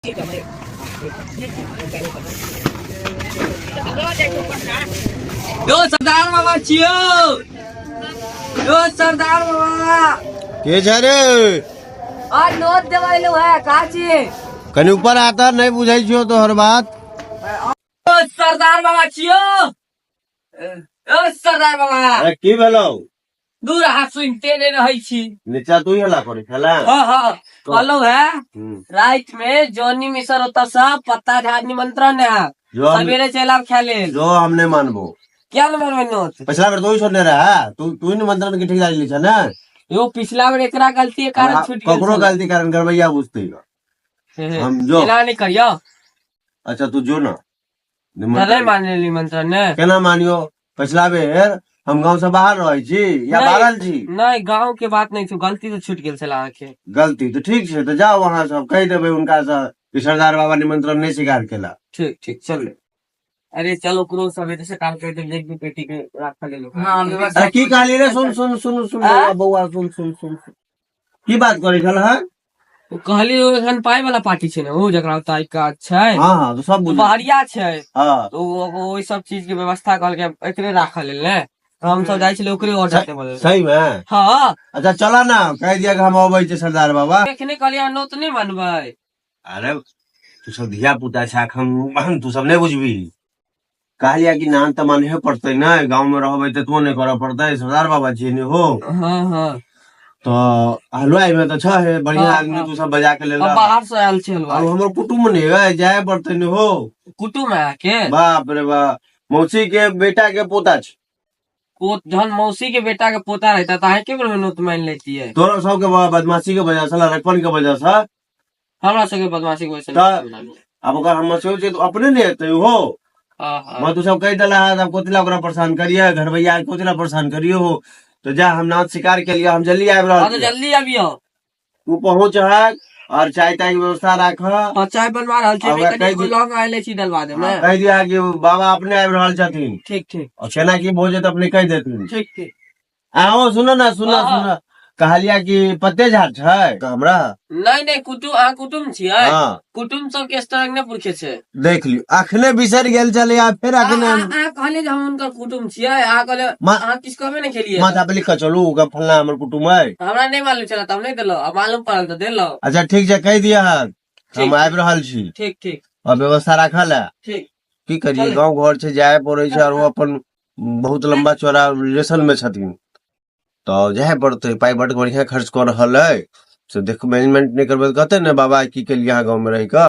यो सरदार बाबा छियो, यो सरदार बाबा। के छै रे? आ नोत देबै लो है का छी? कनी ऊपर आता, नहीं बुझै छियो तोहर बात। ओ सरदार बाबा छियो, ओ सरदार बाबा। अरे, की भेलौ? दूर अहाँ सुनते नहीं रहै छी। नीचा तू ही हल्ला करै छला। हाँ, कहलहुँ है, राति में जॉनी मिसर ओतऽ से पत्ता झाड़ निमंत्रण है। जो हम सवेरे चलि आब खाय लेल। जो हम नहीं मानबो। क्या न मानबै नोत? पिछला बेर तू ही छोड़ने रहा, तू तू ही निमंत्रण के ठेकेदारी ली छ ना। यो पिछला बेर एकरा गलती के कारण छूट गेल ककरो छलै। गलती कारण करबैया बुझते हम जो। एना नहि करियौ। अच्छा, तू जो ना। तऽ नहि मानले निमंत्रण ने? केना मानियो? पिछला बेर हम गांव से बाहर रहै छी या नहि। बाहर छी। नहि, गाँव के बात नहि छै, गलती तऽ छूट गेल छलै अहाँके। गलती तऽ ठीक छै, तऽ जाउ अहाँ सब, कहि देबै हुनका से कि सरदार बाबा निमंत्रण नहि स्वीकार केला। ठीक ठीक, चल। अरे चल, ओकरो सवेरे से काम कर देब, एक दू पेटी के राखल लेलो। हाँ, व्यवस्था। अरे, की कहली रे? सुन सुन सुन सुन। आ? बौआ बौआ, सुन सुन सुन सुन। की बात करै छल हँ? ओ कहली, ओ एखन पाइ वाला पार्टी छै ने, ओ जकरा ओतऽ आइ काज छै। हाँ, तऽ सब ओ बुझ बहरिया छै। हाँ। तऽ ओ ओहि सब चीज के व्यवस्था कहलकै एकरे राखऽ लेल ने, तऽ हमसब जाइ छलियै ओकरे ऑर्डर देबऽ लेल। सही में? हाँ। अच्छा, चला ना, कहि दिया कि हम अबै छी सरदार बाबा। एखने कहलियै अहाँ नोत नहि मानबै। अरे, तू सब धिया पुता छै एखन, तू सब नहि बुझबी। कहलिया कि नान तऽ मानहे पड़तै ने, गाँव में रहबै तऽ तो नहि करऽ पड़तै, सरदार बाबा छियै ने हो। हाँ हाँ तऽ हलवाई में तऽ छै बढ़िया आदमी। तू सब बजा के हम लेला। बाहर से आयल छी हलवाई। अब हमर कुटुम्ब नहि है, जाय पड़तै ने हो। कुटुम है अहाँके? बाप रे बाप, मौसी के बेटा के पोता छै। जहन मौसी के बेटा के पोता रहता तऽ अहाँ के बेर नोत मान लेतियै? तोरा सबके बदमाशी के वजह से, लड़कपन के वजह से। हमरा सबके बदमाशी के वजह से? तऽ नहि। आब ओकर हम मौसी छै तऽ अपने नहि हेतै हो। हाँ। मैं तू सब कहि देला है, तब कोथिला ओकरा परेशान करिए, घरवैया के कोथिला परेशान करियो हो? तो जा, हम नाच शिकार के लिए हम जल्दी आबि हाँ, रहल तऽ छी। जल्दी अबियौ। तू पहुँच है और चाय ताय के व्यवस्था राख। हाँ, चाय बनवा रहल छी। आ ओकरा कनि कहि एगो लौंग आयल छी, डलवा देब ने? कहि दिया कि बाबा अपने आबि रहल छथिन। ठीक ठीक। और केना की भोज है तऽ अपने कहि देथिन। ठीक ठीक। आहो, सुनो ना, सुनो। हाँ। सुनो, कहलिया कि पत्ते झाड़ छै हमरा। नहि नहि, कुटुम, अहाँ कुटुम छियै? हाँ। कुटुम सबके इस तरह नहि पुछै छै। देख लियौ, अखने बिसरि गेल छलै आ फेर अखने अहाँ अहाँ कहलियै जे हम हुनकर कुटुम छियै, अहाँ कहलियै। अहाँ किछु कहबे नहि केलियै। माथा पे लिख कऽ चलू, ओकर फलना हमर कुटुम है। हमरा नहि मालूम छलै तऽ हम नहि देलहुँ, आ मालूम पड़ल तऽ देलहुँ। अच्छा, ठीक छै, कहि दिअ हम ठीक। आबि रहल छी। ठीक ठीक। और व्यवस्था राखल है। ठीक। की करिए? चलू। गाँव घर छै, जाय पड़ै छै, और ओ अपन बहुत लंबा चौड़ा रिलेशन में छथिन तऽ जाय पड़तै। पाइ बड बढ़िया खर्च कऽ रहल है, से देख, मैनेजमेंट नहि करबै तऽ कहतै ने बाबा, की केलियै अहाँ गाँव में रहि कऽ?